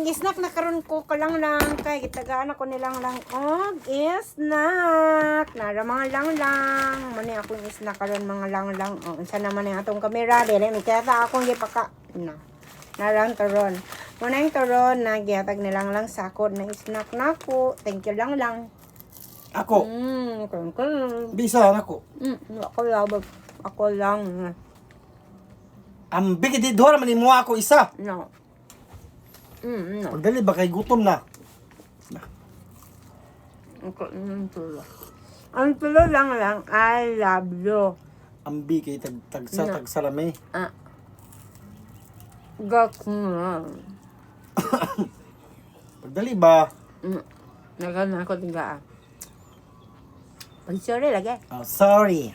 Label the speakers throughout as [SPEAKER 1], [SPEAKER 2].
[SPEAKER 1] Nag-snack na karon ko kalang lang kay gitagaan ako nilang lang og snack. Nara mga lang lang. Muna akong snack karon mga lang lang. Oh, unsa naman ang atong kamera dili mi kaya akong gipaka na. Narang turon. Muna yung turon na gihatag nilang lang sako na snack nako. Thank you lang lang.
[SPEAKER 2] Ako.
[SPEAKER 1] Karon karon.
[SPEAKER 2] Bisa ako.
[SPEAKER 1] Ako lang. Ako lang.
[SPEAKER 2] Ang bigid di duha man imo ako isa.
[SPEAKER 1] No. No.
[SPEAKER 2] Pagdali ba kay gutom na.
[SPEAKER 1] Ako, tulo. Ang tulo lang lang, I love you.
[SPEAKER 2] Ambi kay tag tagsa
[SPEAKER 1] Na.
[SPEAKER 2] tagsa rami.
[SPEAKER 1] Ah. Gak nga.
[SPEAKER 2] Pagdali ba?
[SPEAKER 1] Nagan ako tiga ah. Pag sorry lagi.
[SPEAKER 2] Oh, sorry.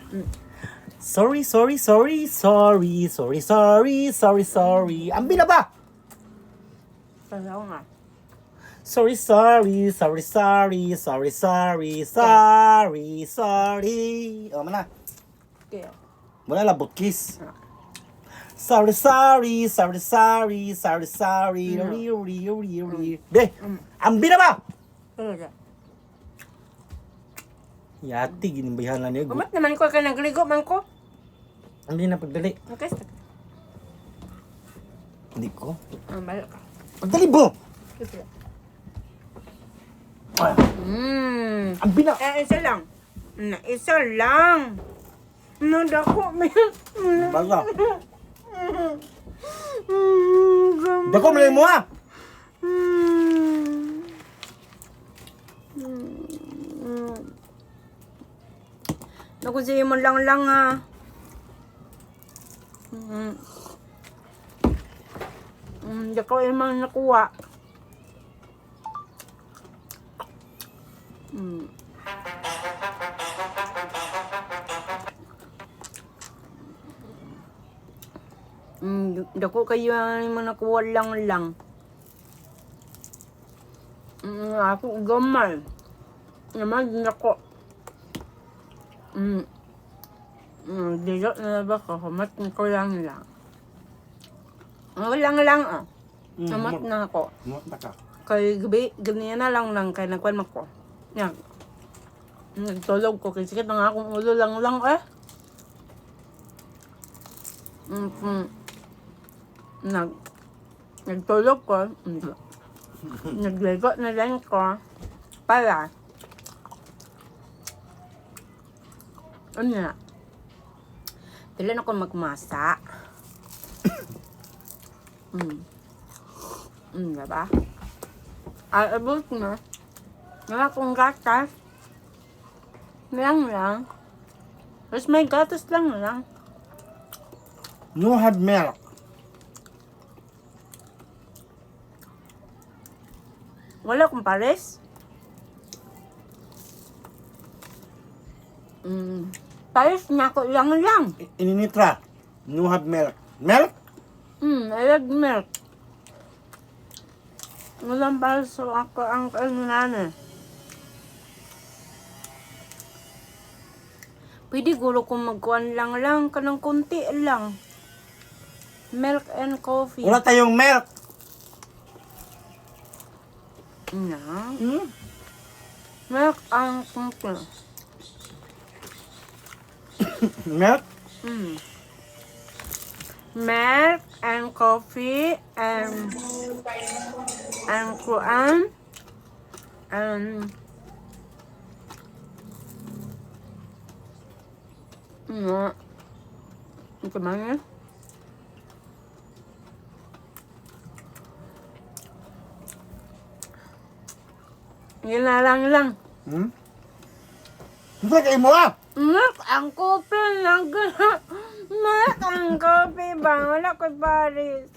[SPEAKER 2] Sorry, sorry, sorry, sorry, sorry, sorry, sorry, sorry. Ambi na ba?
[SPEAKER 1] Sasaw nga.
[SPEAKER 2] Sorry, sorry, sorry, sorry, sorry, sorry, sorry, sorry. Oh, mana.
[SPEAKER 1] Kaya.
[SPEAKER 2] Wala lang kiss. Sorry, sorry, sorry, sorry, sorry, sorry, ri, ri, ri, ri. Be, ambi na ba?
[SPEAKER 1] Talaga.
[SPEAKER 2] Yati, ginimbihan na niya.
[SPEAKER 1] Umat naman ko kay nagligo man ko.
[SPEAKER 2] Ambi na pagdali.
[SPEAKER 1] Okay.
[SPEAKER 2] Hindi ko.
[SPEAKER 1] Ah, balik ka.
[SPEAKER 2] Pagdali bo!
[SPEAKER 1] Sige.
[SPEAKER 2] Ambi na!
[SPEAKER 1] Eh, isa lang. Na, isa lang. No, dako.
[SPEAKER 2] Baga. Dako, malay mo ah!
[SPEAKER 1] Naku, siya mo lang lang ah. Dako imang nakuha. Dako kayo ang mga nakuha lang lang. Ako gamay. Naman nako. Dilo na ba ko? Humat ko lang lang. Oh, lang lang ah. Humat na ako.
[SPEAKER 2] Humat na ka.
[SPEAKER 1] Kay gabi, ganyan na lang lang kay nagkwan ko. Yan. Nagtulog ko kay sakit na nga akong ulo lang lang eh. Mm Nag Nagtulog ko. Nagligo na lang ko. Para. Ano na? Dili na ko magmasa. Diba? Ay, abot na. Wala akong gatas. Lang lang. Tapos may gatas lang lang.
[SPEAKER 2] No have milk.
[SPEAKER 1] Wala akong pares. Pares na ako lang lang.
[SPEAKER 2] Ininitra. No have milk. Milk?
[SPEAKER 1] I like milk. Walang pares so ako ang ano namin. Pwede guro kung magkuhan lang lang, kanang konti lang. Milk and coffee.
[SPEAKER 2] Wala tayong milk.
[SPEAKER 1] Na.
[SPEAKER 2] Hmm?
[SPEAKER 1] Milk and coffee.
[SPEAKER 2] Milk?
[SPEAKER 1] Milk and coffee and kuan and no. Ito man yun? Yun na lang lang.
[SPEAKER 2] Hmm? Hindi kayo mo ah!
[SPEAKER 1] Milk ang coffee lang. Milk ang coffee ba? Wala ko paris.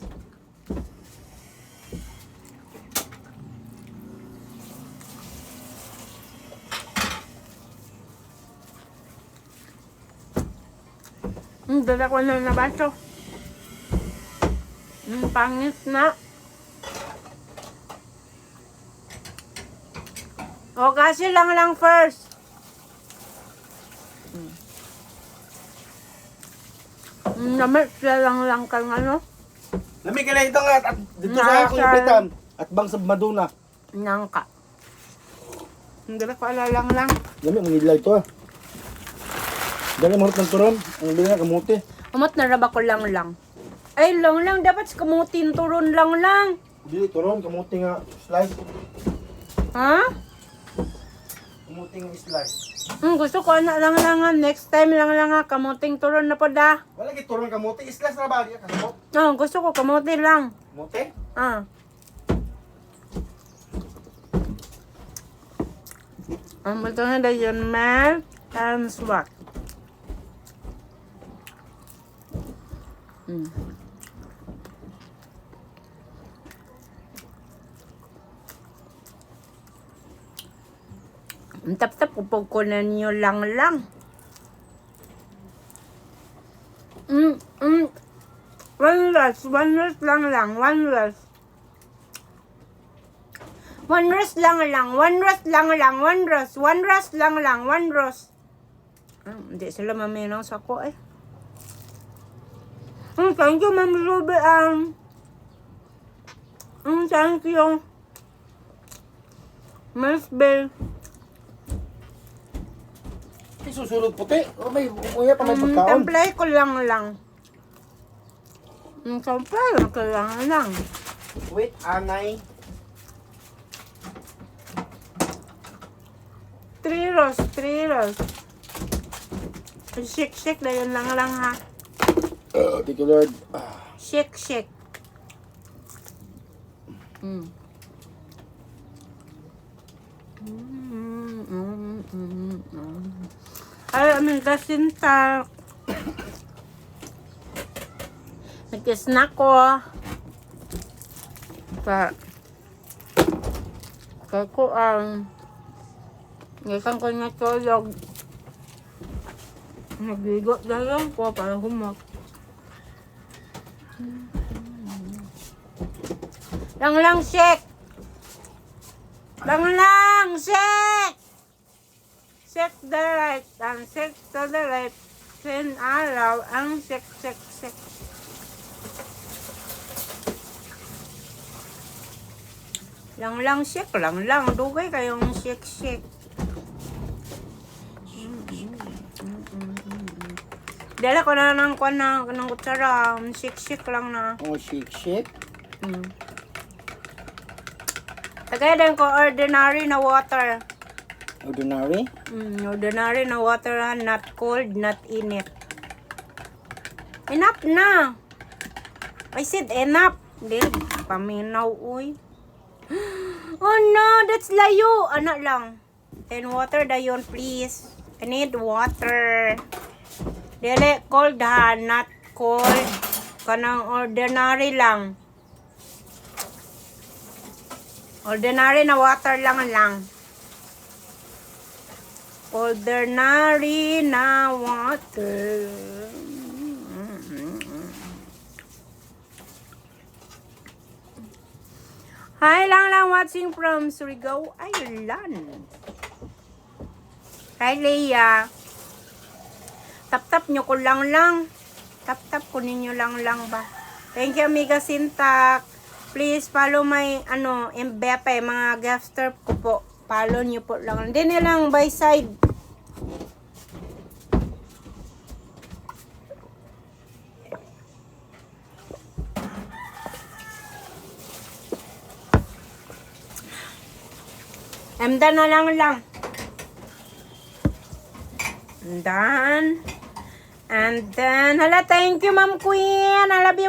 [SPEAKER 1] Dala ko na nabaso. Pangit na. O, kasi lang lang first. Naman, siya lang lang kang ano.
[SPEAKER 2] Lamig ka na ito nga at dito sa akong
[SPEAKER 1] Nasa-
[SPEAKER 2] ipitan. At bang sa Madonna.
[SPEAKER 1] Nangka. Hindi ko lang lang.
[SPEAKER 2] Dami, mga idlay ito ah. Dali mo ng turon. Ang bili na kamuti.
[SPEAKER 1] Umot na raba ko lang lang. Ay, lang lang. Dapat sa kamutin turon lang lang.
[SPEAKER 2] Dili turon, kamuti nga slice.
[SPEAKER 1] Ha?
[SPEAKER 2] Kamuti nga slice.
[SPEAKER 1] Gusto ko na lang lang ah. Next time lang lang ah. Kamuting turon na po da.
[SPEAKER 2] Wala gid turon kamuti, slice na ba? Di ka kasabot.
[SPEAKER 1] Oh, gusto ko kamuti lang.
[SPEAKER 2] Kamuti?
[SPEAKER 1] Ah. Ang buto na dayon, melt and swak. Ang tap-tap ko ko na ninyo lang lang. One last lang lang, one last. One rose lang lang, one rose lang lang, one rose, one rose lang lang, one rose. Ah, hindi sila maminaw sa ko eh. Thank you, Ma'am Ruby. Thank you. Miss Bell.
[SPEAKER 2] Ay, susunod puti. Oh, may umuya pa may pagkaon.
[SPEAKER 1] Template ko lang lang. Template ko lang lang.
[SPEAKER 2] Wait, anay.
[SPEAKER 1] Three rolls, three rolls. Shake, shake na yun lang lang ha.
[SPEAKER 2] Thank you, Lord. Ah,
[SPEAKER 1] Shake, shake. Ay, amiga, sinta. Nag-snack ko. Pa. Kaya ko ang gikan ko na tulog. Nagligo na lang ko para humak. Lang lang, shake! Lang lang, shake! Shake the right and shake to the left. Sin araw ang shake, shake, shake. Lang lang, shake, lang lang. Dugay kayong shake, shake. Dala ko na ng kwan na, ng kutsara. Shake, shake lang na.
[SPEAKER 2] Oh, shake, shake.
[SPEAKER 1] Tagay din ko ordinary na water.
[SPEAKER 2] Ordinary.
[SPEAKER 1] Ordinary na water ha, not cold, not init. Enough na. I said enough. Di, paminaw, uy. Oh no, that's layo. Ano lang. Then water dayon, please. I need water. Dili, cold ha, not cold. Kanang ordinary lang. Ordinary na water lang lang. Ordinary na water. Hi lang lang watching from Surigao Island. Hi Leia. Tap-tap nyo ko lang lang. Tap-tap ko ninyo lang lang ba. Thank you, amiga Sintak. Please follow my ano, MBP, mga guester ko po. Follow nyo po lang. Hindi nilang by side. I'm done na lang lang. I'm done. And then, hala, thank you, Ma'am Queen. I love you,